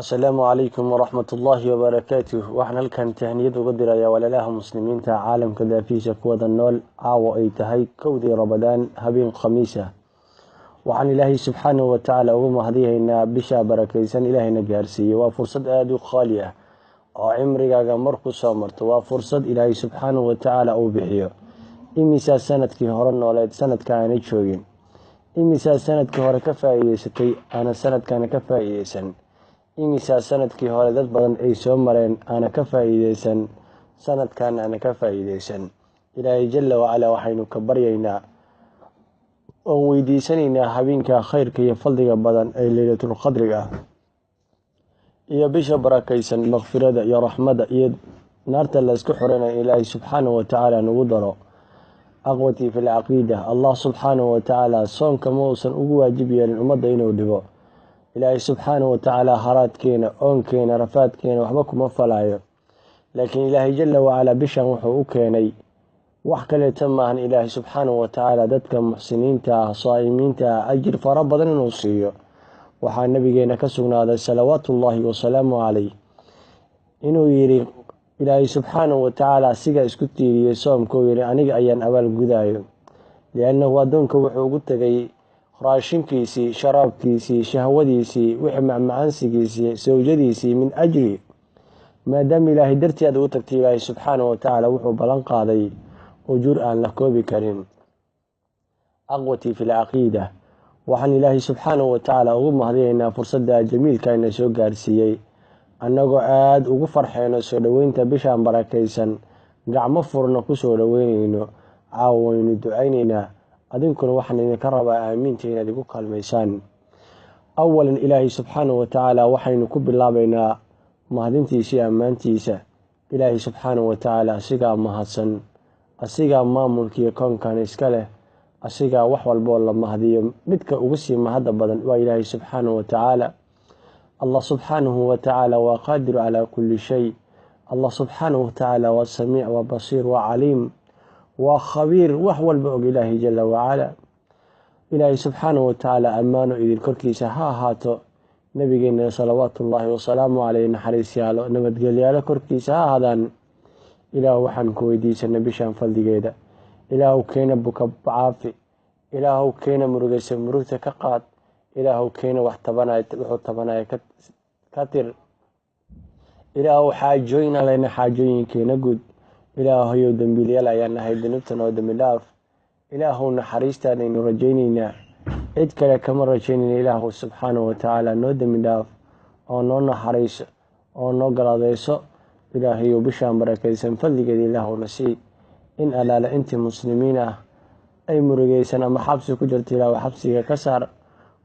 Asalaamu calaykum waraxmatullaahi wabarakaatuh. Waxaan halkan tahniyad uga dirayaa walaalaha Muslimiinta caalamka daafihiisa ku wada nool, caawa ay tahay 1dii Ramadaan, habeen Khamiis ah. Waxaan Ilaahay subxaanahu watacaala ugu mahadihaynaa bishaa barakaysan Ilaahayna gaarsiiyey. Waa fursad aada u qaali ah oo cimrigaaga marku soo marto. Waa fursad Ilaahay subxaanahu watacaala uu bixiyo. Imisaa sanadkii hore nooleed, sanadka aana joogin? Imisaa sanadkii hore ka faa-iideysatay, aana sanadkana ka faa-iideysan? Imisaa sanadkii hore dad badan ay soo mareen, aana ka faa-iideysan, sanadkan aana ka faa-iideysan? Ilaahay jalla wacalaa waxaynu ka baryaynaa oon weydiisanaynaa habeenka khayrka iyo fadliga badan ee Leylatulqadriga ah iyo bisha barakaysan, makfirada iyo raxmadda iyo naarta laysku xoreynaya, Ilaahay subxaanahu watacaala nagu daro. Ikhwatii fi lcaqiida, Allah subxaanahu watacaala soonka ma uusan ugu waajib yeelin ummadda inuu dhibo. Ilaahay subxaanahu watacaala haraadkeena, oonkeena, rafaadkeena waxba kuma falaayo, laakiin Ilaahay jalla wacalaa bishan wuxuu u keenay wax kaleeta maahan, Ilaahay subxaanahu watacaala dadka muxsiniinta ah, saa'imiinta ah, ajir fara badan inuu siiyo. Waxaa nabigeena ka sugnaaday, salawaatuullaahi wasalaamu caleyh, inuu yidhi Ilaahay subxaanahu watacaala asiga isku tiiriyey soomka, uu yihi: "Aniga ayaan abaal gudaayo," liannahu addoonka wuxuu ugu tegay raashinkiisii, sharaabkiisii, shahwadiisii, wixii macmacaansigiisii, sawjadiisii, min ajli. Maadaama Ilaahay dartii aad ugu tagtay, Ilaahay subxaanahu watacaala wuxuu ballan qaaday ujuur aan la koobi karin. Ikhwatii fi lcaqiida, waxaan Ilaahay subxaanahu watacaala ugu mahadiyaynaa fursadda jamiilka ina soo gaarsiiyey, annagoo aada ugu farxeyno soo dhoweynta bishaan barakaysan, gacmo furna kusoo dhoweyneyno. Caawa waynu ducayneynaa, adinkuna waxaan idinka rabaa aamiinta inaad igu kaalmaysaan. Awalan, Ilaahay subxaanahu watacaala waxaynu ku bilaabaynaa mahadintiisa iyo ammaantiisa. Ilaahay subxaanahu watacaala asigaa mahadsan, asigaa maamulkiiyo koonkan iska leh, asigaa wax walboo la mahadiyo midka ugu sii mahadda badan waa Ilaahay subxaanahu watacaala. Allah subxaanahu watacaala waa qaadiru calaa kulli shay. Allah subxaanahu watacaala waa samiic, waa basiir, waa caliim, waa khabiir, wax walba og Ilaahay jala wacala. Ilaahay subxaanahu watacaala ammaano idin korkiisa ha ahaato. Nabigeena salawaatuullaahi wasalaamu caleyh, naxariisyaalo nabadgelyaalo korkiisa ha ahaadaan. Ilaahu waxaan ku weydiisanay bishaan fadligeeda, Ilaahu keena buka caafi, Ilaahu keena murugaysa murugta ka qaad, Ilaahu keena wax tabanay wuxuu tabanaya ka tir, Ilaahu xaajooyin aleyna xaajooyinkeena guud, Ilaahayow dembiilayaal ayaan nahay, dunuubtan oo dembi dhaaf. Ilaahu naxariistaanaynu rajaynaynaa, cid kale kama rajaynayna. Ilaahu subxaanahu watacaala noo dembi dhaaf oo noo naxariiso oo noo galadeyso. Ilaahayow bishaan barakaysan fadligeeda Ilaahuna sii. In alaala intii Muslimiin ah ay murugeysan ama xabsi ku jirta, Ilaahu xabsiga ka saar.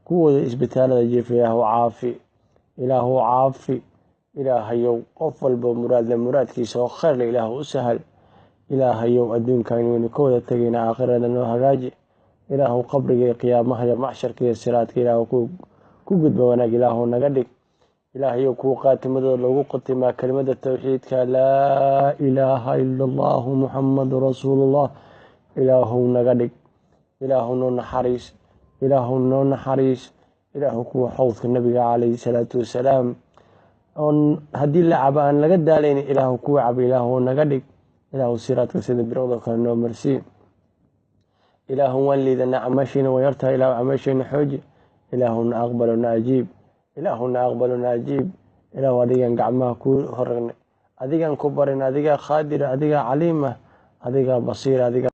Kuwooda isbitaalada jiifa, Ilaahu caafi, Ilaahu caafi. Ilaahayow qof walba muraadle muraadkiisa oo kheyrle Ilaahu u sahal. Ilaahayow adduunkan waynu ka wada tegayna, aakhirada noo hagaaji. Ilaahu qabriga iyo qiyaamaha iyo macsharka iyo siraadka Ilaahu ku gudba wanaag Ilaahu naga dhig. Ilaahayow kuwa qaatimadooda loogu qatimaa kelimada towxiidka, laa ilaaha ila Allahu, Muxamadu rasuulullah, Ilaahu naga dhig. Ilaahu noo naxariis, Ilaahu noo naxariis. Ilaahu kuwa xawdka Nabiga calayhi salaatu wasalaam oon haddii la cabo aan laga daalayn, Ilaahu kuwa cabo Ilaahu naga dhig. Ilaahu siraadka sida birowdoo kale noo marsii. Ilaahu waan liidanaa, camaashiina waa yartahay, Ilaahu camaashiina xooji. Ilaahuna aqbalo na ajiib, Ilaahuna aqbalo na ajiib. Ilaahu adigan gacmaha kuu horagnay, adigaan ku barin, adigaa qaadir, adigaa caliim ah, adigaa basiir, adigaa